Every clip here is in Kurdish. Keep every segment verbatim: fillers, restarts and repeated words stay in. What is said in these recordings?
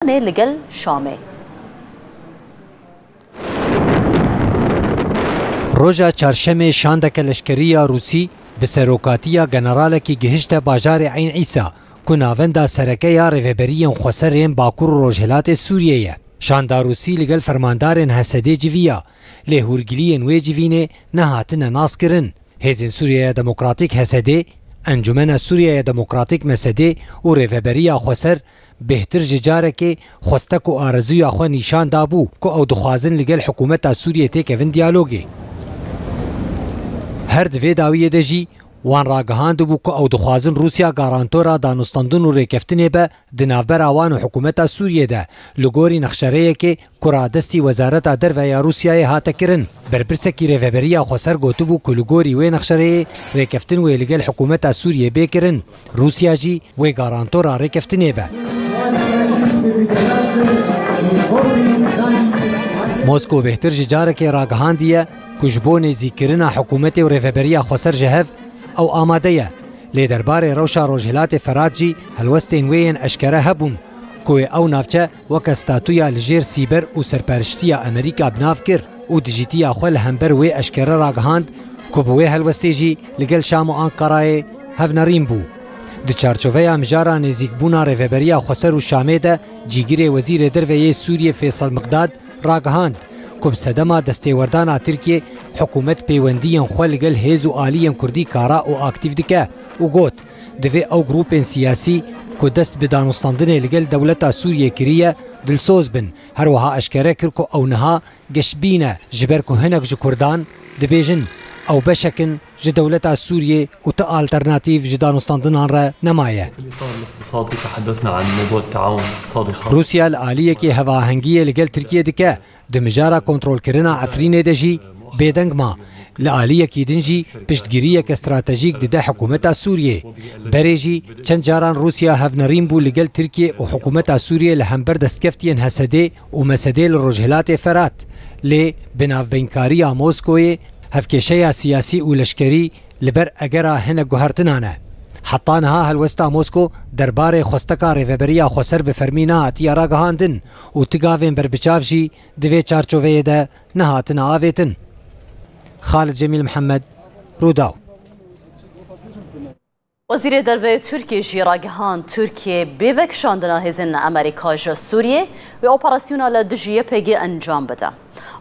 Nê li gel Şamê. Roja çarşemê şandeke leşkerî ya Rûsî bi serokatiya generalekî gihişte bajarê Eyn Îsa, ku navenda sereke ya rêveberiyên xweser ên Bakur û Rojhilatê Sûriyê ye. Şanda Rûsî li gel fermandarên H S D'ê civiya, lê hûrgiliyên wê civînê nehatine naskirin. Hêzên Sûriyeya Demokratîk, H S D, Encumena Sûriyeya Demokratîk, M S D, û Rêveberiya Xweser bêhtir ji carekê xwestek û arezuya xwe nîşan dabû ku ew dixwazin li gel hikûmeta Sûriyê têkevin diyalogê. Her di vê dawiyê de jî wan ragihandibû ku ew dixwazin Rûsya garantora danûstandin û rêkeftinê be di navbera wan û hikûmeta Sûriyê de, li gorî nexşereyekê ku radestî Wezareta Derve ya Rûsyayê hate kirin. Berpirsekî Rêveberiya Xweser gotibû ku li gorî wê nexşereyê rêkeftin wê li gel hikûmeta Sûriyê bê kirin, Rûsya jî wê garantora rêkeftinê be. Mosko bêhtir ji carekê ragihandiye ku ji bo nêzîkkirina hikûmetê û Rêveberiya Xweser ji hev ew amade ye. Lê derbarê rewşa Rojhilatê Ferat jî helwestên wê yên eşkere hebûn ku wê ew navçe weke statuya li jêr sîber û serperiştiya Amerîka bi nav kir û dijîtiya xwe li hember wê eşkere ragihand ku bi wê helwestê jî li gel Şam û Ankarayê hevnerîn bû. Di çarçoveya mijara nêzîkbûna Rêveberiya Xweser û Şamê de cîgirê Wezîrê Derve yê Sûriyê Feysel Miqdad ragihand ku bi sedema destêwerdana Tirkiyê hikûmet pêwendiyên xwe li gel hêz û aliyên Kurdî kara û aktîf dike û got, divê ew grûpên siyasî ku dest bi danûstandinê li gel dewleta Sûriyê kiriye, dilsoz bin. Her wiha eşkere kir ku ew niha geşbî ne, ji ber ku hinek ji Kurdan dibêjin ew beşek in ji dewleta Sûriyê û ti alternatîv ji danûstandinan re nemaye. في الإطار الاقتصادي تحدثنا عن موضوع التعاون الاقتصادي خاصة. Rûsya li aliyekî hevahengiyê li gel Tirkiyê dike. Di mijara kontrolkirina Efrînê de jî bêdeng ma. Li aliyekî din jî piştgiriyeke stratejîk dide hikûmeta Sûriyê. Berê jî çend caran Rûsya hevnerîn bû li gel Tirkiyê û hikûmeta Sûriyê li hember destkeftiyên H S D û M S D li Rojhilatê Ferat. Lê bi navbeynkariya Moskoyê hevkêşeya siyasî û leşkerî li ber egera hinek guhertinan e. Heta niha helwesta Mosko derbarê xwesteka Rêveberiya Xweser bi fermî nehatiye ragihandin û ti gavên berbiçav jî di vê çarçoveyê de nehatine avêtin. Xalid Cemîl Mihemed, Rûdaw. Wezîrê Derve yê Tirkiyê jî ragihand Tirkiye bê vekişandina hêzên Amerîka ji Sûriyê wê operasyona li dijî Y P G encam bide.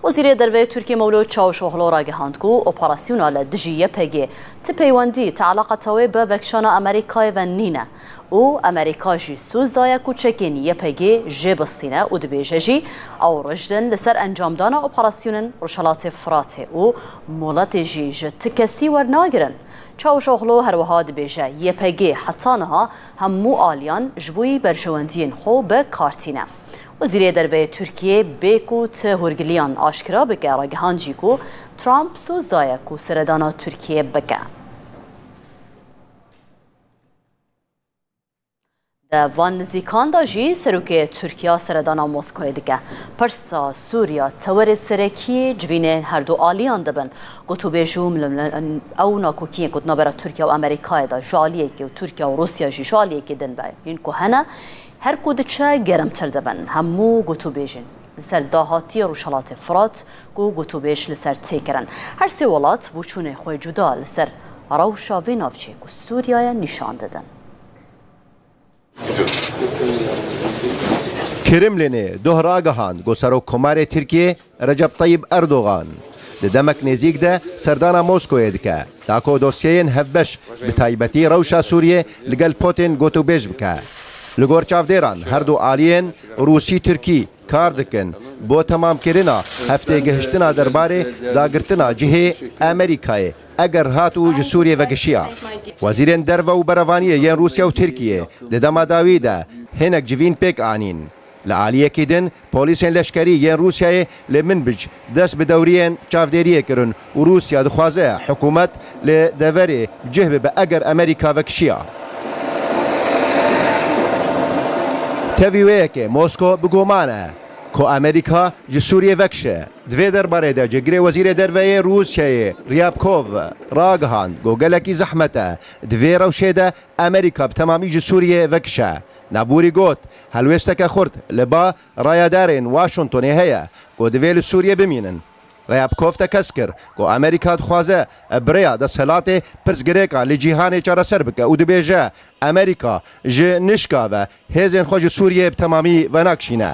Wezîrê Derve yê Tirkiyê Mewlût Çavuşoglu ragihand ku operasyona li dijî Y P G ti peywendî, ti eleqeta wê bi vekişana Amerîkayê ve nîne û Amerîka jî soz daye ku çekên Y P G jê bistîne û dibêje jî ew rijd in li ser encamdana operasyonên Rojhelatê Firatê û moletê jî ji ti kesî wernagirin. Çavuşoglu her wiha dibêje, Y P G heta niha hemû aliyan ji bo berjewendiyên xwe bi kar tîne. Wezîrê Derve yê Tirkiyê bê ku ti hûrgiliyan aşkera bike, ragihand jî ku Trump soz daye ku seredana Tirkiyê bike. Di van nizîkan de jî serokê Tirkiya seredana Moskoyê dike. Pirsa Sûriya tewerê serekî civînê herdu aliyan dibin. Gotûbêj û milimlin ew nakokiyên ku di navbera Tirkiya û Amerîkayê de ji aliyekê û Tirkiya û Rûsya jî ji aliyekê din be yên ku hene, her ku diçe germtir dibin. Hemû gotûbêjên li ser dahatiyê Rojhelatê Firat ku gotûbêj li ser tê kirin. Her sê welat boçûnê xwe cuda li ser rewşa vê navçeyê ku Sûriya ye nîşan didin. Kremlînê doh ragihand ku Serokkomarê Tirkiyê Recep Tayyip Erdogan di demek nêzîk de serdana Moskoyê dike, ta ku dosyeyên hevbeş, bi taybetî rewşa Sûriyê, li gel Putin gotûbêj bike. Li gor çavdêran, her du aliyên Rûsî-Tirkî kar dikin bo temamkirina heftê gihiştina derbarê dagirtina cihê Amerîkayê eger hatû ji Sûriyê vekişiya. Wezîrên derve û berevaniyê yên Rûsya û Tirkiyê di dema dawî de hinek civîn pêk anîn. Li aliyekî din, polîsên leşkerî yên Rûsyayê li Minbic dest bi dewriyên çavdêriyê kirin û Rûsya dixwaze hikûmet li deverê cih bibe eger Amerîka vekişiya. Tevî wê yekê Mosko bi guman e ku Amerîka ji Sûriyê vekişe. Di vê derbarê de cîgirê Wezîrê Derve yê Rûsyayê Ryabkov ragihand ku gelekî zehmet e di vê rewşê de Amerîka bi temamî ji Sûriyê vekişe. Nabûrî got, helwêsteke xurt li ba rayedarên Washingtonê heye ku divê li Sûriyê bimînin. Rêyapkov tekez kir ku Amerîka dixwaze bi rêya desthilatê pirsgirêka li cîhanê çareser bike û dibêje, Amerîka ji nişka ve hêzên xwe ji Sûriyê bi temamî venakişîne.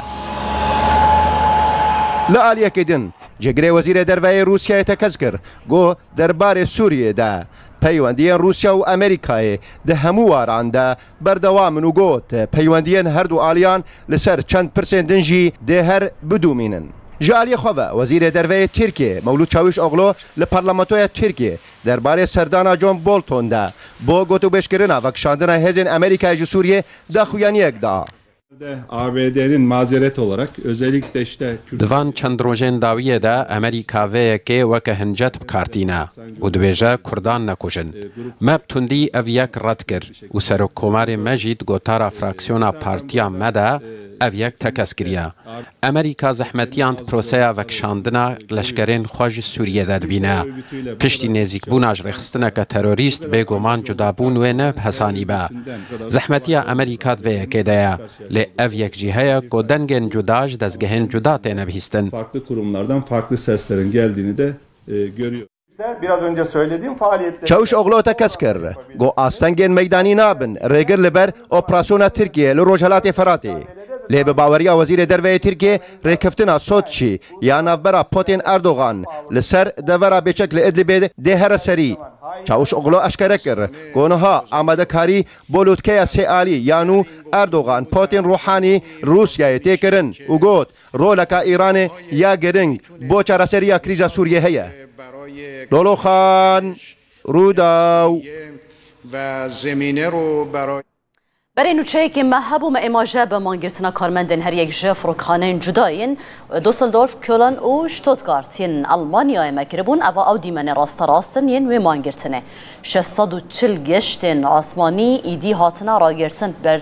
Li aliyekê din, cêgirê Wezîrê Derve yê Rûsyayê tekez kir ku derbarê Sûriyê de peywendiyên Rûsya û Amerîkayê di hemû waran de berdewam in û got, peywendiyên her du aliyan li ser çend pirsên din jî dê her bidûmînin. Ji aliyê xwe ve Wezîrê Derve yê Tirkiyê Mewlût Çawîşoglu li Parlamentoya Tirkiyê derbarê serdana John Bolton de bo gotûbêjkirina vekişandina hêzên Amerîkayê ji Sûriyê daxuyaniyek da. A B D'nin mazeret olarak özellikle işte Kürt Di van çend rojên dawiyê de Amerîka vê yekê weke hincet bi kar tîne û dibêje Kurdan nekujin. Me bi tundî ev yek red kir û Serokkomarê me jî di gotara fraksiyona partiya me de ev yek tekez kiriye. Amerîka zehmetiyan di proseya vekişandina leşkerên xwe ji Sûriyê de dibîne. Piştî nêzîkbûna ji rêxistineke terorîst, bêguman cudabûn wê ne bi hesanî be. Zehmetiya Amerîka di vê yekê de ye. Lê ev yek jî heye ku dengên cuda ji dezgehên cuda têne bihîstin. Farklı kurumlardan farklı seslerin geldiğini de e, görüyoruz. Biraz önce söylediğim faaliyetler Çawişoglu tekez kir, got astengên meydanî nabin rêgir li ber operasyona Tirkiyê li Rojhelatê Firatê. Lê bi baweriya Wezîrê Derve yê Tirkiyê rêkeftina Soçî ya navbera Putin Erdogan li ser devera bêçek li Idlibê dê here serî. Çawişoglu eşkere kir ku niha amadekarî bo lûtkeya sêalî ya nû Erdogan, Putin, Ruhanî, Rûsyayê tê kirin û got, roleka Îranê ya giring bo çareseriya krîza Sûriyê heye. Loloxan, Rûdaw. و زمینه رو برای Berê nûçeyekê me hebû, me êmaje bi mangirtina karmendên her yek ji firokxaneyên cuda yên Düsseldorf, Köln û Stuttgart yên Almanyayê me kiribûn. Eva ew dîmenê rasterast in yên wê mangirtinê. Şeş sed û çil geştên asmanî îdî hatine ragirtin ber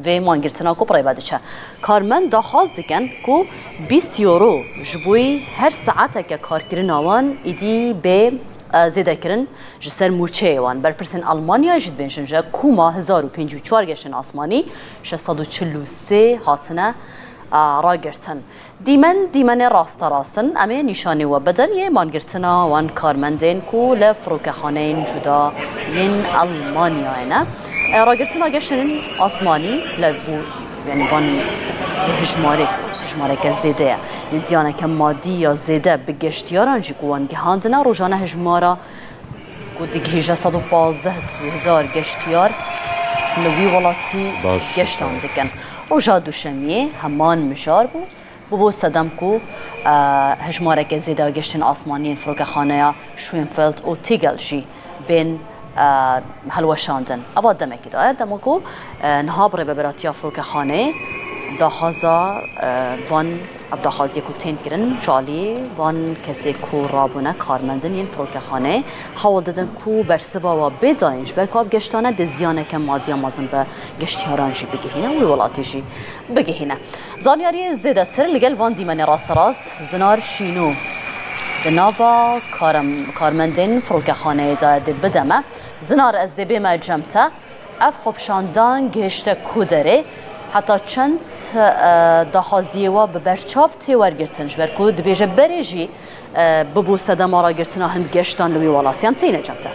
vê mangirtina ku bi rê ve diçe. Karmend daxwaz dikin ku bîst euro ji bo her saeteke karkirina wan îdî bê, e, zêdekirin ji ser mûçeyê wan. Berpirsên Almanyayê jî dibêjin ji koma hezar û pêncî û çar geştên asmanî şeş sed û çil û sê hatine, e, ragirtin. Dîmen, dîmenê rasterast in. Em ê nîşanî we bidin yê mangirtina wan karmendên ku li firokexaneyên cuda yên Almanyayê ne. E, ragirtina geştên asmanî li bo, yanî van hijmarê ku hijmareke zêde ye. Lê ziyaneke madî ya zêde bi geştiyaran jî ku wan gihandine, rojane hijmara ku digihîje sed û pazdeh hezar geştiyar li wî welatî Baş. geştan dikin. Roja duşemiyê heman mijar bû. Bûbû sedem ku, e, hejmareke zêde ya geştên asmanî yên firokexaneya Schönefeld û Tegel jî bên, e, helweşandin. Eva demekî daye, dema ku, e, niha bi rêvebiratiya firokexaneyê daxwaza, e, van, ev daxwaziyê ku tên kirin, ji alî van kesê ku rabûne karmendin yên firokexaneyê hewl didin ku bersiva wa bê dayîn, ji ber ku ev geştane dê ziyaneke madiya mezin bi geştiyaran jî bigihîne û wî welatî jî bigihîne. Zanyariyê zêdetir li gel van dîmenê rasterast Zinar Şînû di nava karem-, karmendên firokexaneyê de dê bide me. Zinar, ez dê bême cem te. Ev xwepişandan gihişte ku derê? Heta çend, e, daxwaziyê we bi berçav tê wergirtin? Ji ber ku dibêje berê jî, e, bibû sedema ragirtina hin geştan li wî welatî. Em têne cem te.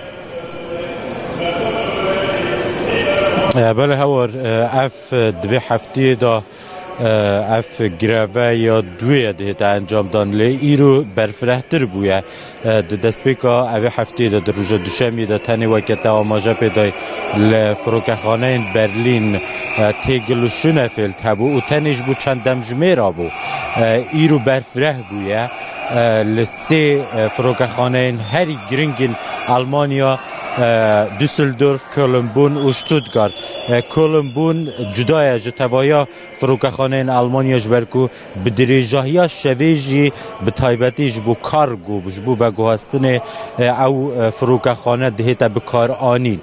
E, belê Hewar, e, ev di vê hefteyê de, e, ev greve ya duyê dihête encamdan, lê îro berfirehtir bûye. E, di destpêka evê hefteyê de, di roja duşemiyê de tenê weke te amaje pê dayî li firokexaneyên Berlîn, e, Tegel û Schönefeld hebû û tenê ji bo çend demjimêra bû. E, îro berfireh bûye. E, li sê, e, firokexaneyên herî giringên Almanya, e, Düsseldorf, Köln, Bonn û Stuttgart. E, Köln, Bonn cuda ye ji tevahiya firokexaneyên Almanya, ji ber ku bi dirêjahiya şevê jî, bi taybetî ji bo kargo, ji bo veguhastinê, e, ew, e, firokexane dihête bikaranîn.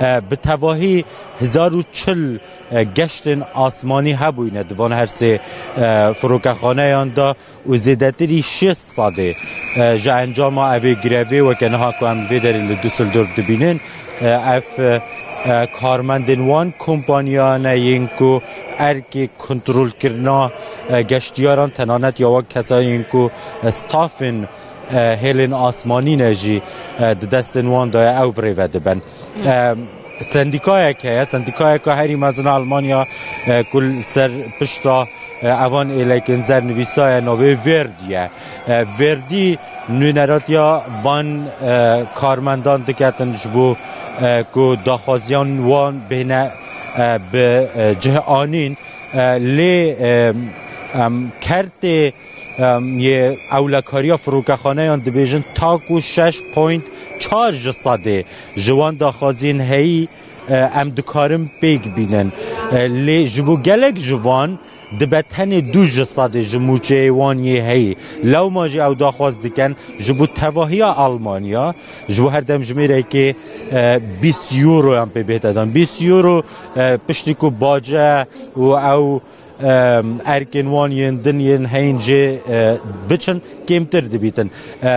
E, bi tevahî hezar û çil, e, geştên asmanî hebûyne di van her sê, e, firokexaneyan de û zêdetirî şêst sedê, e, ji encama evê grevê, weke niha ku em vê derê li Düsseldorf dibînin, e, ev, e, E, karmendên wan kompaniyane yên ku erkê kontrolkirina, e, geştiyaran, tenanet ya wan kesayên ku, e, stafên, e, hêlên asmanî ne jî, e, di destên wan de ye, ew birêve dibin. E, sendîkayek heye, sendîkayeka herî mezin a Almanya, e, ku li ser pişta, e, evan êlekên zer nivîsaye navê Verdi ye. E, Verdi nûneratiya van, e, karmendan diketin ji bo, e, ku daxwaziyan wan bêhne, e, bi, e, cih anîn. E, lê, e, em, kertê, em, yê ewlekariya firokexaneyan dibêjin ta ku şeş point çar ji sedê ji wan daxwaziyên heyî, e, em dikarin pêk bînin. E, lê ji bo gelek ji van dibe tenê du ji sedê ji mûçeyê wan yê heyî. Lewma jî ew daxwaz dikin ji bo tevahiya Almanya, ji bo her demjimêrekê, e, bîst euroyan pê bihête dan. Bîst euro, e, piştî ku bace û ew, e, erkên wan yên din yên heyîn jê, e, biçin, kêmtir dibîtin. E,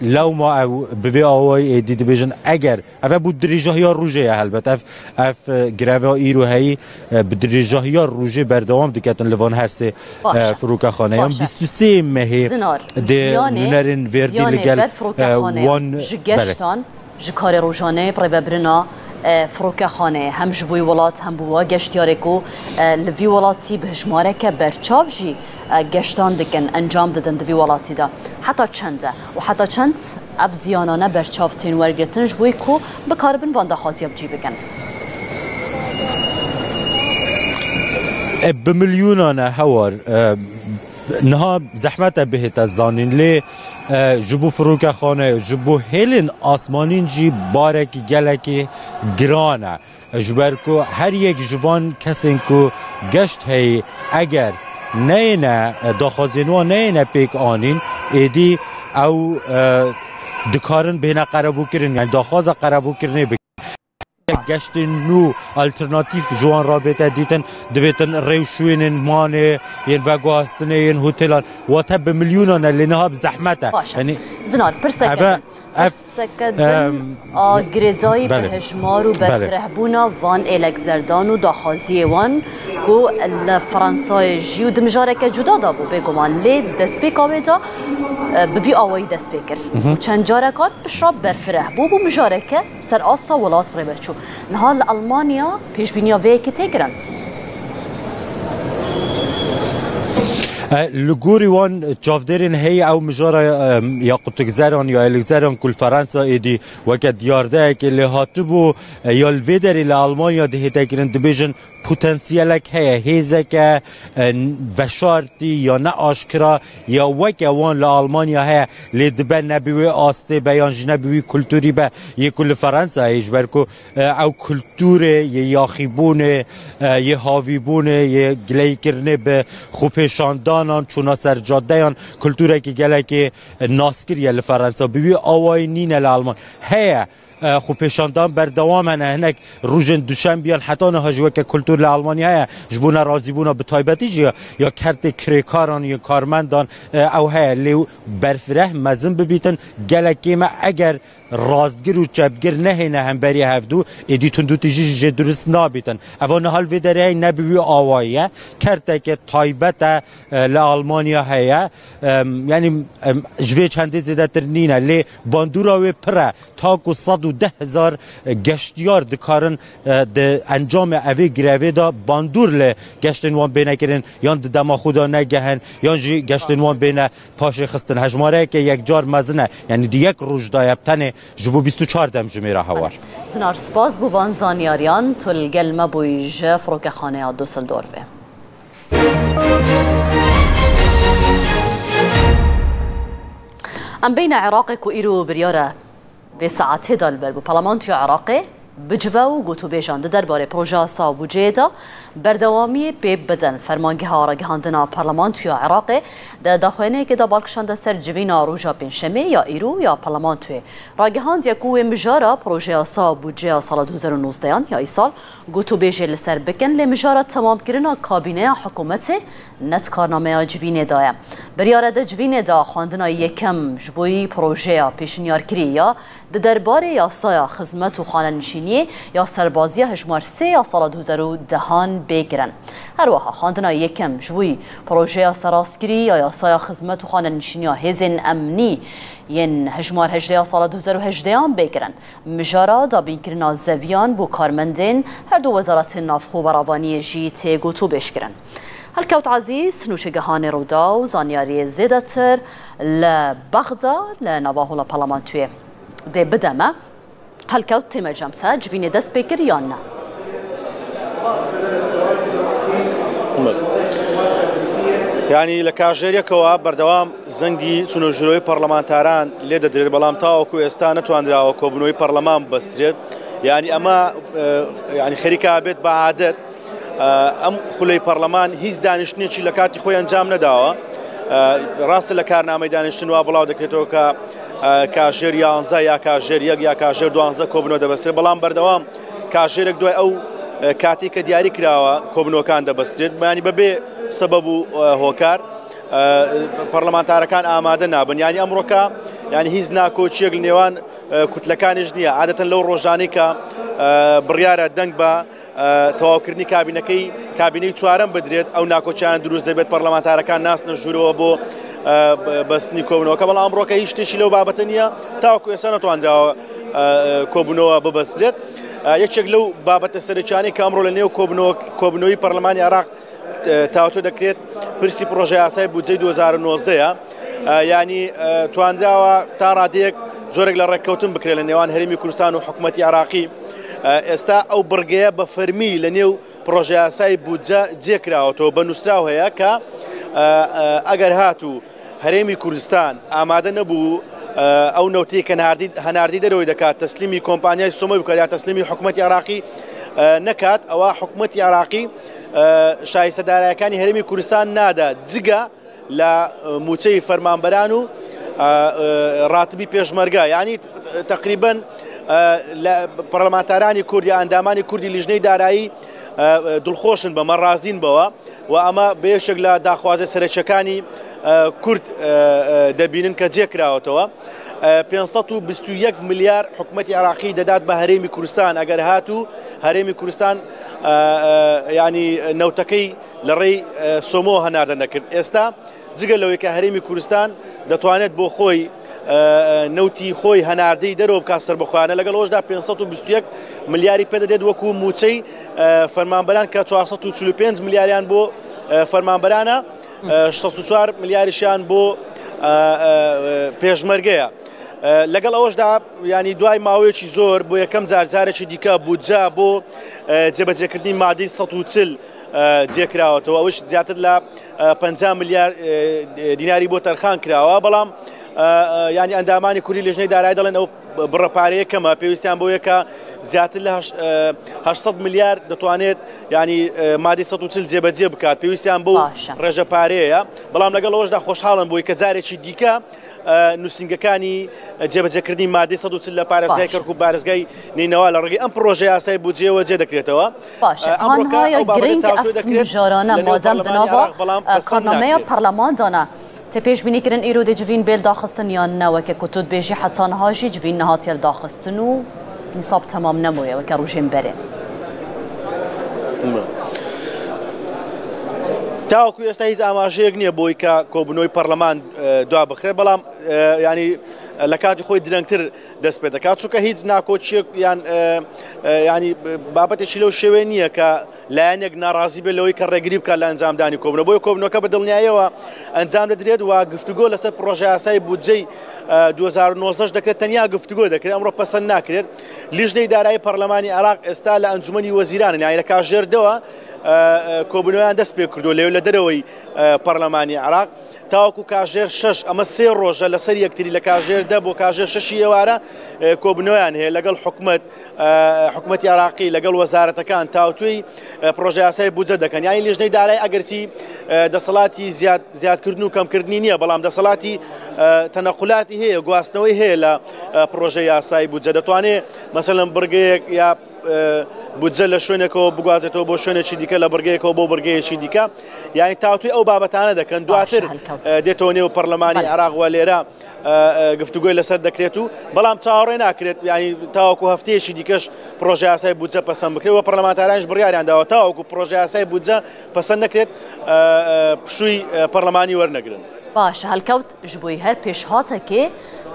lewma ew bi vê awayî êdî dibêjin, eger Ev e bû dirêjahiya rojê ye helbet. Ev, ev, e, greva îro heyî, e, bi dirêjahiya rojê berdewam diketin li van her sê, Baş e, e. firokexaneyan. Baş e. Bîst û sê mehê Zinar, dê ziyanê, nûnerên Verdi ziyanê li gel, ber e, firokexanê wan, ji belê. geştan, ji karê rojaneyê bi rêvebirina, e, firokexaneyê hem ji bo wî welat hem bo wa geştiyarê ku, e, li vî welatî bi hejmareke berçav jî, e, geştan dikin, encam didin di vî welatî de. Heta çend e? Û heta çend ev ziyanane berçav tên wergirtin ji bo ku bikaribin van daxwaziya bi cî bikin? E, bi milyonan e hewar. E, niha zehmet e bihête zanîn, lê, e, ji bo firokexane, ji bo hêlên asmanîn jî barekî gelekî giran e. Ji ber ku her yek ji van kesên ku geşt heyî, eger neyêne, daxwazên wan neyêne pêk anîn, êdî ew, e, dikarin bêhne qerebûkirin, yani daxwaza qerebûkirinê bikin. Geştên nû, alternatîf ji wan re bête dîtin, divêtin rê û şûnên manê, yên veguhastinê, yên hotelan, wate bi milyonan e, lê niha bi zehmet e. Baş e. Yani Zinar, pirseke eve din. Ev, Pirseke din em, a girêdayî bi belê. hejmar û Belê. berfirehbûna van êlek zerdan û daxwaziyê wan ku li Fransayê jî û di mijareke cuda de bû, bêguman. Lê destpêka wê de, e, bi vî awayî dest pê kir. Mhm. Û çend carekan piştre berfireh bû, bû mijareke ser asta welat bi rê ve çû. Niha li Almanya pêşbîniya vê yekê tê kirin? E, li gorî wan çavdêrên heyî ew mijara, e, ya qutikzeran ya êlikzeran ku li Fransa êdî weke diyardeyekê lê hatibû, e, ya li vê derê li Almanya dihête kirin, dibêjin potansiyelek heye, hêzeke, e, veşartî ya ne aşkira ya weke wan li Almanya heye, lê dibe ne bi wê astê be yan jî ne bi wî kulturî be yê ku li Fransa heye, ji ber ku, e, ew kulturê yê yaxîbûnê, e, yê havîbûnê, yê gileyîkirinê bi xwepêşandanan, çûna ser cadeyan, kulturekî gelekê, e, naskirî ye li Fransa. Bi wî awayî nîne li Almanya. Heye, e, xwepêşandan berdewam hene. Hinek rojên duşembiyan heta niha jî weke kultur li Almanya heye. Ji bo nerazîbûna bi taybetî jî ya, ya kertê kirêkaran, ya karmendan, e, ew heye. Lê berfireh mezin bibîtin, gelek kêm e. Eger rastgir û çepgir nehêne hemberî hevdû, êdî tundûtîjî jî jê durist nabîtin. Eva niha li vê derê heye ne bi wî awayî ye. Kerteke taybet e, e, li Almanya heye. Em, yanî, em, ji vê çendê zêdetir nîne. Lê bandora wê pir e. Ta ku sed û deh hezar geştiyar dikarin, e, di encamê evê grevê de bandor li geştên wan bêne kirin, yan di dema xwe de negehin, yan jî geştên wan bêne paşê xistin. Hejmareyeke yekcar mezin e. Yanî di yek roj de ye, bi tenê ji bo bîst û çar demjimêra hewar. Zinar, spas bo van zanyariyan. Tu li gel me bûyî ji firokexaneya Düsseldorfê. Em beyne Iraqê ku îro biryar e vê saetê de li ber bû. Parlamentoya Iraqê bicive û gotûbêjan di derbarê projeya yasa û budceyê de berdewamiyê pê bidin. Fermangeha ragihandina Parlamentoya Iraqê di daxuyaniyekê de bal kişande ser civîna roja pêncşemê ya îro ya Parlamentoyê. Ragihandiye ku wê mijara projeya yasa û budceya sala du hezar û nozdehan ya îsal gotûbêjê li ser bikin, lê mijara temamkirina kabîneya hikûmetê ne di karnameya civînê de ye. Biryar e di civînê de xwendina yekem ji bo yî projeya pêşinyarkirî ya di derbarê yasaya xizmet û xanenişîniyê nî ya serbaziya hejmar sê ya sala du hezar û dehan bê kirin. Her wiha xwendina yekem ji wî projeya serastkirî ya yasaya xizmet û xanenişîniya hêzên emnî yên hejmar hejdeh ya sala du hezar û hejdehan bê kirin. Mijara dabînkirina zeviyan bo karmendên her du wezaretên navxwe û beravaniyê jî tê gotûbêjkirin. Helkewt Ezîz, nûçegehanê Rûdaw zanyariyê zêdetir li Bexda li nava hola parlamentûyê dê bide me. Helkewt, tême cem te, civînê dest pê kir yan ne? Yanî لە کاژێریەکەوە بەردەوام زەنگی چونەژورەوەی پەرلەمانتاران لێ دەدرێت، بەڵام تاوەکو ئێستا نەتوانراوە کۆبوونەوەی پەرلەمان ببەسترێت. یعنی ئەمە ئە، یعنی خەریکا بێت بە عادەت. ئە، ئەم خولەی پەرلەمان هیچ دانیشتنێکی لە کاتی خۆی ئەنجام نەداوە. ئە، ڕاستە لە کارنامەی دانیشتن وا بڵاو دەکرێتەوە کە ئە، کاژێر یانزە یا کاژێر یەک یا کاژێر دوانزە کۆبوونەوە دەبەسترێت، بەڵام بەردەوام کاژێرێک دوای ئەو ئە، کاتی کە دیاری کراوە کۆبوونەوەکان دەبەسترێت، یعنی بەبێ سەبەب و ئە، هۆکار ئە، پەرلەمانتارەکان ئامادە نابن. یعنی ئەمڕۆکە یعنی هیچ ناکۆچیەک لە نێوان ئە، کوتلەکانیش نییە. عادەتەن لەو ڕۆژانەی کە ئە، بڕیارە دەنگ بە ئە، تەواوکردنی کابینەکەی، کابینەی چوارەم بدرێت، ئەو ناکۆچیانە دروست دەبێت، پەرلەمانتارەکان ناچنە ژوورەوە بۆ ئە، بە- بەستنی کۆبوونەوەکە. بەڵام ئەمڕۆکە هیچ شتێکی لەو بابەتە نییە، تاوەکو ئێستا نەتوانراوە ئە، کۆبوونەوە ببەسترێت. ئە، یەکێک لەو بابەتە سەرەکیانەی کە ئەمڕۆ لە نێو کۆبوونەوە- کۆبوونەوەی پەرلەمانی عێراق ئە، تاوتوێ دەکرێت، پرسی پرۆژە یاسای بودجەی دوو هەزار و نۆزدە یە. ئە، یعنی ئە، توانراوە تا ڕادەیەک جۆرێک لە ڕێککەوتن بکرێت لە نێوان هەرێمی کوردستان و حکوومەتی عێراقی. ئە، ئێستا ئەو بڕگەیە بە فەرمی لە نێو پرۆژە یاسای بودجە جێکراوەتەوە، بە نووسراو هەیە کە ئە، ئە، ئەگەر هاتوو هەرێمی کوردستان ئامادە نەبوو ئە، ئەو نەوتەی کە هەناردی هەناردەی دەرەوەی دەکات تەسلیمی کۆمپانیای سۆمۆی بکات یا تەسلیمی حکوومەتی عێراقی ئە، نەکات، ئەوە حکوومەتی عێراقی ئە، شایستە دارایەکانی هەرێمی کوردستان نادا، جگە لە مووچەی فەرمانبەران و ئە، ئە، ڕاتبی پێشمەرگە. یعنی تەقریبەن ئە، لە پەرلەمانتارانی کورد یا ئەندامانی کوردی لیژنەی دارایی ئە، دڵخۆشن بەمە، ڕازین بەوە و ئەمە بە یەکێک لە داخوازە سەرەکیەکانی ئە، کورد ئە، ئە، دەبینن کە جێکراوەتەوە. ئە، پێنج سەد و بیست و یەک ملیار حکوومەتی عێراقی دەدات بە هەرێمی کوردستان، ئەگەر هاتوو هەرێمی کوردستان ئە، ئە، یعنی نەوتەکەی لە ڕێی ئە، سۆمۆ هەناردە نەکرد. ئێستا جگە لەوەی کە هەرێمی کوردستان دەتوانێت بۆ خۆی ئە، ئە، نەوتی خۆی هەناردەی دەرەوە بکات سەربەخۆیانە، لەگەڵ ئەوەشدا پێنج سەد و بیست و یەک ملیاری پێدەدێت وەکو مووچەی ئە، فەرمانبەران کە چوار سەد و چل و پێنج ملیاریان بۆ ئە، فەرمانبەرانە، ئە، شەست و چوار ملیاریشیان بۆ ئە، ئە، پێشمەرگەیە. ئە، لەگەڵ ئەوەشدا ینی دوای ماوەیەکی زۆر بۆ یەکەم جار جارێکی دیکە بودجە بۆ ئە، جێبەجێکردنی مادەی سەد و چل ئە، جێکراوەتەوە، ئەوش زیاتر لە ئە، پەنجا ملیار ئە، دیناری بۆ تەرخان کراوە، بەڵام ئە، ئە، ینی ئەندامانی کوردی لیژنەی دارایی دەڵێن ئەو بڕە پارەیە کەمە، پێویستیان بۆ یەکە زیاتر لە هەشت- ئە، هەشت سەد ملیار دەتوانێت ینی ئە، مادەی سەد و چل جێبەجێ بکات، پێویستیان بۆ باشە. ڕێژە پارەیە. بەڵام لەگەڵ ئەوەشدا خۆشحاڵم بۆی کە جارێکی دیکە ئە، نووسینگەکانی جێبەجێکردنی مادەی سەد و چل لە پارێزگای باش. کەرکووک و پارێزگای نینەوە لە ڕێگەی ئەم پرۆژە یاسای بودجەیەوە جێ دەکرێتەوە. باشە، ئەمڕۆکە هانهایە ئەو بابەتە گرنگ تاوتوێ ئەف دەکرێت مژارانە لە نێو مادەم پەرلەمانی بناڤا، عێراق، بەڵام ئە، پەسەند کارنامەیە ناکرێت. پەرلەماندانە. تێ پێشبینی کرن ئیرۆ دێ جڤین بێل داخستن یان نە، وەکە کە تۆ دبێژی حەتان هاژی جڤین نەهاتیە داخستن و نیساب تەمام نەمۆیە وەکە ڕوژێن بەرێ. تاوەکو ئێستا هیچ ئاماژەیەک نییە بۆی کە کۆبوونەوەی پەرلەمان ئە، دوا بخرێت، بەڵام ئە، ینی لە کاتی خۆی درەنگتر دەست پێ دەکات، چونکە هیچ ناکۆچیەک یان ئە، ئە، ینی بابەتێکی لەو شێوەیە نییە کە لایەنێک ناڕازی بێت لەوەی کە ڕێگری بکات لە ئەنجامدانی کۆبوونەوە. بۆیە کۆبوونەوەکە بە دڵنیاییەوە ئەنجام دەدرێت و گفتوگۆ لەسەر پرۆژە یاسای بودجەی ئە، دوو هەزار و نۆزدە دەکرێت، تەنیا گفتوگۆ دەکرێت، ئەمڕۆ پەسەند ناکرێت. لیژنەی دارایی پەرلەمانی عێراق ئێستا لە ئەنجومەنی وەزیرانن، یانی لە کاژێر دەوە ئە، ئە، کۆبوونەوەیان دەست پێ کردووە لەوێ لە دەرەوەی ئە، پەرلەمانی عێراق. تاوەکو کاژێر شەش، ئەمە سێ ڕۆژە لەسەر یەکتری، لە کاژێر دە بۆ کاژێر شەشی ئێوارە ئە، کۆبوونەوەیان هەیە لەگەڵ حکومەت، ئە، حکومەتی عێراقی لەگەڵ وەزارەتەکان تاوتوێی ئە، پرۆژە یاسای بودجە دەکەن. یانی لیژنەی دارایی ئەگەرچی ئە، دەسەڵاتی زیاد زیادکردن و کەمکردنی نییە، بەڵام دەسەڵاتی ئە، تەنەقولاتی هەیە، گواستنەوەی هەیە لە ئە، پرۆژە یاسای بودجە. دەتوانێت مەسەلەن بڕگەیەک یا بودجە لە شوێنێکەوە بگوازێتەوە بۆ شوێنێکی دیکە، لە بڕگەیەکەوە بۆ بڕگەیەکی دیکە، یعنی تاوتوی ئەو بابەتانە دەکەن. دواتر دێتەوە نێو پەرلەمانی عێراق و لێرە گفتوگۆی لەسەر دەکرێت و بەڵام چاوەڕێ ناکرێت، یعنی تاوەکو هەفتەیەکی دیکەش پرۆژە یاسای بودجە پەسەند بکرێت و پەرلەمانتارانیش بڕیاریان داوە تاوەکو پرۆژە یاسای بودجە پەسەند نەکرێت، پشووی پەرلەمانی وەرنەگرن. باش، هەلکەوت ji bo her pêşhatekê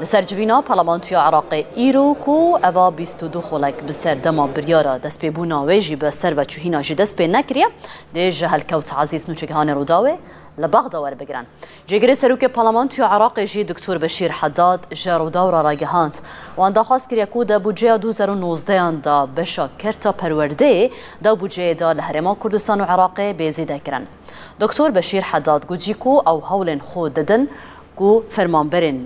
li ser civîna Parlamentoya Iraqê îro ku eva bîst û du xulek bi ser dema biryara destpêbûna wê jî bi ser veçûhîna jî dest pê nekiriye, dê ji Helkewt Ezîz nûçegihanê Rûdawê li Bexda werbigirin. Cêgirê Serokê Parlamentoya Iraqê jî Doktor Beşîr Hedad ji Rûdaw re ragihand. Wan daxwaz kiriye ku di budceya du hezar û nozdeyan de beşa kerta perwerdeyê di budceyê de li Herêma Kurdistan û Iraqê bê zêdekirin. Doktor Beşîr Hedad gotî ku ew hewlên xwe didin ku fermanberên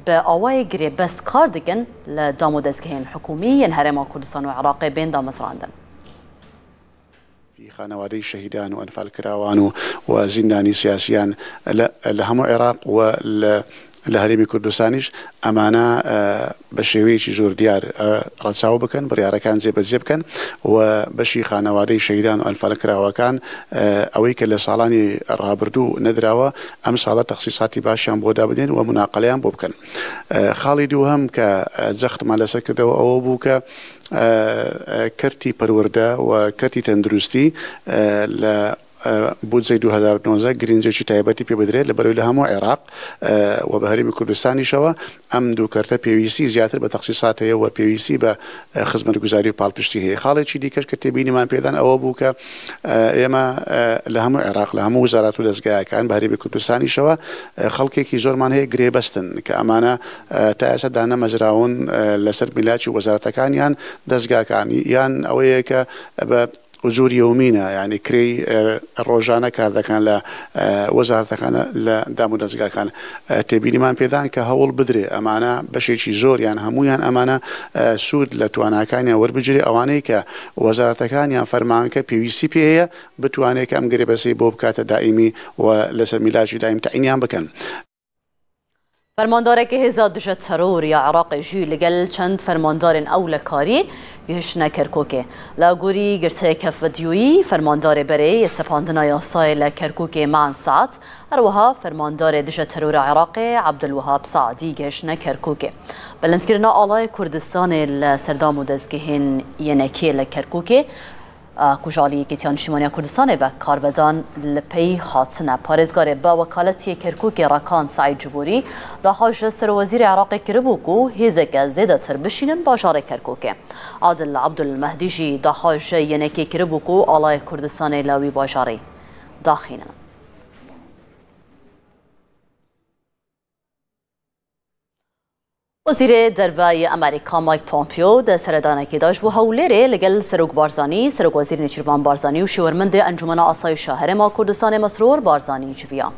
bi awayê girêbest kar dikin li dam û dezgehên hikûmî yên Herêma Kurdistan û Iraqê bên damezrandin. خانەوادەی شەهیدان و ئەنفالکراوان و و زیندانی سیاسیان لە لە هەموو عێراق و لە لە هەرێمی کوردستانیش ئەمانە بە شێوەیەکی زۆر دیار ڕەچاو بکەن، بڕیارەکان جێبەجێ بکەن و بەشی خانەوادەی شەهیدان و ئەنفالکراوەکان ئەوەی کە لە ساڵانی ڕابردوو نەدراوە ئەم ساڵە تەخسیساتی باشیان بۆ دابدەین و مناقەلەیان بۆ بکەن. خاڵی دووهەم کە جەختمان لەسەر کردەوە ئەوە بوو کە کەرتی پەروەردە و کەرتی تەندروستی لە بودجەی دوو هەزار و نۆزدە گرنجێکی تایبەتی پێ بدرێت لە بەرەوەی لە هەموو عێراق و بە هەرێمی کوردستانیشەوە ئەم دوو کەرتە پێویستی زیاتر بە تەخسیسات هەیە و پێویستی بە خزمەتگوزاری و پاڵپشتی هەیە. خاڵێکی دیکەش کە تێبینیمان پێدان ئەوە بوو کە ئێمە لە هەموو عێراق لە هەموو وەزارات و دەستگایەکان بە هەرێمی کوردستانیشەوە خەڵکێکی زۆرمان هەیە گرێبەستن کە ئەمانە تا ئێستا دانەمەزراون لەسەر میلاکی وەزارەتەکان یان دەستگاکان یان ئەوەیە کە بە ئوجور یومینە یعنی کرێی ڕۆژانە کار دەکەن لە وەزارەتەکانە لە دام و دەستگاکان تێبینیمان پێدان کە هەوڵ بدرێ ئەمانە بەشێکی زۆر یان هەمویان ئەمانە سوود لە تواناکانیان وەربگرێ ئەوانەی کە وەزارەتەکان یان فەرمانگەکە پێویستی پێ هەیە بتوانێت کە ئەم گرێبەستەی بۆ بکاتە دائیمی و لەسەر میلاکی دائیم تەعینیان بکەن. Fermandarekî Hêza Duje Teror ya Iraqê jî li gel çend fermandarên ewlekarî gihiştine Kerkûkê. Li gorî girtiyek hevvideyoyî, fermandarê berê yê sepandina yasayê li Kerkûkê Maan Saad, her wiha fermandarê dije terora Iraqê Abdulwehab Saadî gihiştine Kerkûkê. Bilindkirina Alayê Kurdistanê li serdam û dezgehên Y N K'ê li Kerkûkê, ku ji alî Yekîtiya Niştîmaniya Kurdistanê ve kar vedan li pey hatine. Parêzgarê bi wekaletiyê Kerkûkê Rakan Seîd Ciborî daxwaz ji Serwezîrê Iraqê kiribû ku hêzeke zêdetir bişînin bajarê Kerkûkê. Adil Abdulmehdî jî daxwaz ji Y N K'ê kiribû ku alayê Kurdistanê li wî bajarî daxînin. Wezîrê Derve yê Amerîka Mike Pompeo di seredanekê de ji bo Hewlêrê li gel Serok Barzanî, Serokwezîr Nêçîrvan Barzanî û şêwermendê Encûmena Asayîşa Herêma Kurdistanê Mesrûr Barzanî civiya.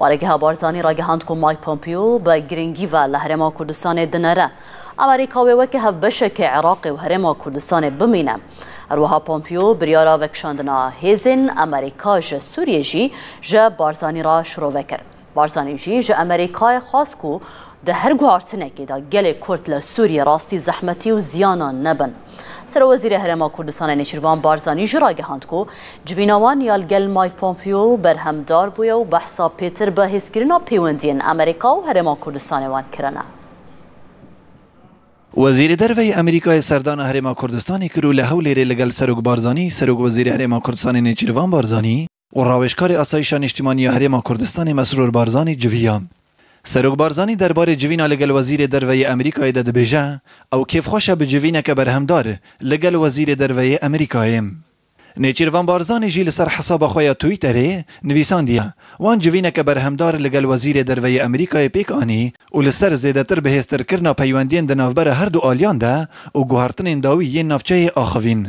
Baregeha Barzanî ragihand ku Mike Pompeo bi giringî ve li Herêma Kurdistanê dinere. Amerîka wê weke hevbeşekê Iraqê û Herêma Kurdistanê bimîne. Her wiha Pompeo biryara vekişandina hêzên Amerîka ji Sûriyê jî ji Barzanî re şirove kir. Barzanî jî ji Amerîkayê xwest ku di her guhartinekê de gelê Kurd li Sûriyê rastî zehmetî û ziyana nebin. Serwezîrê Herêma Kurdistanê Nêçîrvan Barzanî jî ragihand ku civîna wan ya li gel Mike Pompeo berhemdar bûye û behsa pêtir bi hêzkirina pêwendiyên Amerîka û Herêma Kurdistanê wan kirine. Wezîrê Derve yê Amerîkayê serdana Herêma Kurdistanê kir û li Hewlêrê li gel Serok Barzanî, Serokwezîrê Herêma Kurdistanê Nêçîrvan Barzanî, û rawêjkarê Asayîşa Niştîmanî ya Herêma Kurdistanê Mesrûr Barzanî civiya. Serok Barzanî derbarê civîna li gel Wezîrê Derve yê Amerîkayê de dibêje, ew kêfxweş e bi civîneke berhemdar li gel Wezîrê Derve yê Amerîkayê. Nêçîrvan Barzanî jî li ser hesaba xwe ya Twitterê nivîsandiye, wan civîneke berhemdar li gel Wezîrê Derve yê Amerîkayê pêk anî û li ser zêdetir bihêztirkirina peywendiyên di navbera her du aliyan de û guhertinên dawî yên navçeyê axivîn.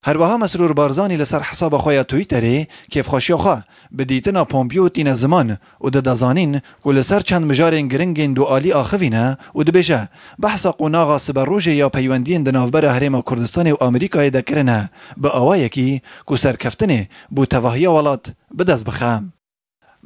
Herwiha Mesrûr Barzanî li ser hesaba xwe ya Twitterê kêfxweşiya xwe bi dîtina Pompeo tîne ziman û dide zanîn ku li ser çend mijarên giring ên dualî axivîne û dibêje, behsa qonaxa siberojê ya peywendiyên di navbera Herêma Kurdistanê û Amerîkayê de kirine, bi awayekî ku serkeftinê bo tevahiya welat bi dest bixe.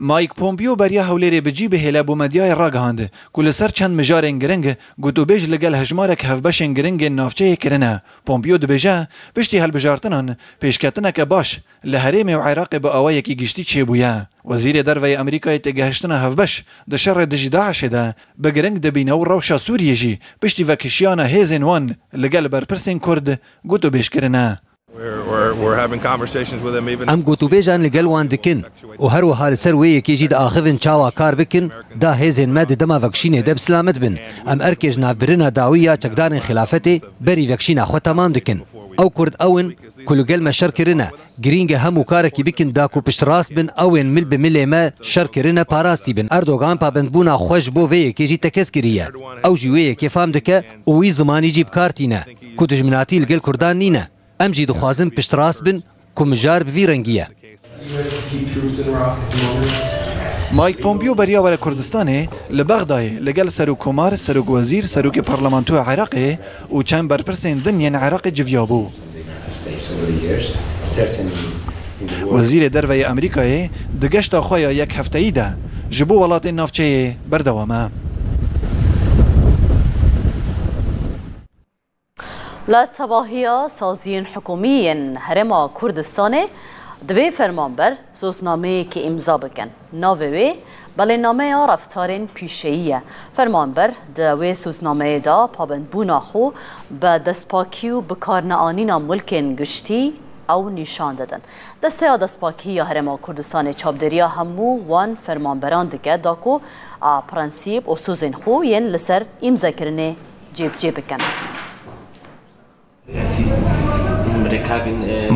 Mike Pompeo beriya Hewlêrê bi cî bihêle bo medyayê ragihand ku li ser çend mijarên giring gotûbêj li gel hejmarek hevbeşên giring ên navçeyê kirine. Pompeo dibêje, piştî hilbijartinan pêşketineke baş li herêmê û Iraqê bi awayekî giştî çêbûye. Wezîrê Derve yê Amerîkayê têgehiştina hevbeş di şerê dijî DAIŞê de bi giring dibîne û rewşa Sûriyê jî piştî vekişiyana hêzên wan li gel berpirsên Kurd gotûbêj kirine. We're, we're, we're having conversations with them even Em gotûbêjan li gel wan dikin û her wiha li ser wê yekê jî diaxivin çawa kar bikin da hêzên me di dema vekişînê de bi silamet bin. Em erkê ji navbirina dawî ya çekdarên xilafetê berî vekişîna xwe temam dikin. Ew Kurd ew in ku li gel me şer kirine. Girîng e hemû karekî bikin da ku piştrast bin ew ên mil bi milê me şer kirine parastî bin. Erdogan pabendbûna xwe ji bo vê yekê jî tekez kiriye. Ew jî wê yekê fam dike û wî zimanî jî bi kar tîne ku dijminatî li gel Kurdan nîne. Em jî dixwazin piştrast bin ku mijar bi vî rengî ye. Mike Pompeo beriya were Kurdistanê li Bexdayê li gel Serokkomar, Serokwezîr, Serokê Parlamentoya Iraqê û çend berpirsên din yên Iraqê civiyabû. Wezîrê Derve yê Amerîkayê di geşta xwe ya yek hefteyî de ji bo welatên navçeyê berdewam e. Li tevahiya saziyên hikûmî yên Herêma Kurdistanê divê fermanber soznameyekê îmza bikin. Navê wê belênameya reftarên pîşeyî ye. Fermanber di wê soznameyê de pabendbûna xwe bi destpakî û bikarneanîna mulkên giştî ew nîşan didin. Desteya Destpakî ya Herêma Kurdistanê çavdêriya hemû wan fermanberan dike da ku a prensîp û sozên xwe yên li ser îmzekirinê cêbicê bikin.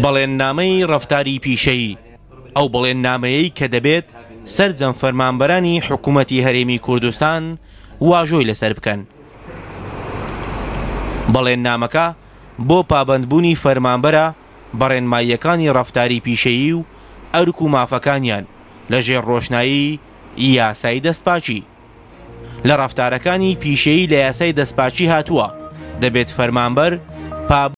بەڵێننامەی ڕەفتاری پیشەیی، ئەو بەڵێننامەیەی کە دەبێت سەرجەم فەرمانبەرانی حکوومەتی هەرێمی کوردستان واژۆی لەسەر بکەن. بەڵێننامەکە بۆ پابەندبوونی فەرمانبەرە بەڕێنماییەکانی ڕەفتاری پیشەیی و ئەرک و مافەکانیان لە ژێر ڕۆشنایی یاسای دەستپاکی. لە ڕەفتارەکانی پیشەیی لە یاسای دەستپاکی هاتووە، دەبێت فەرمانبەر پابەند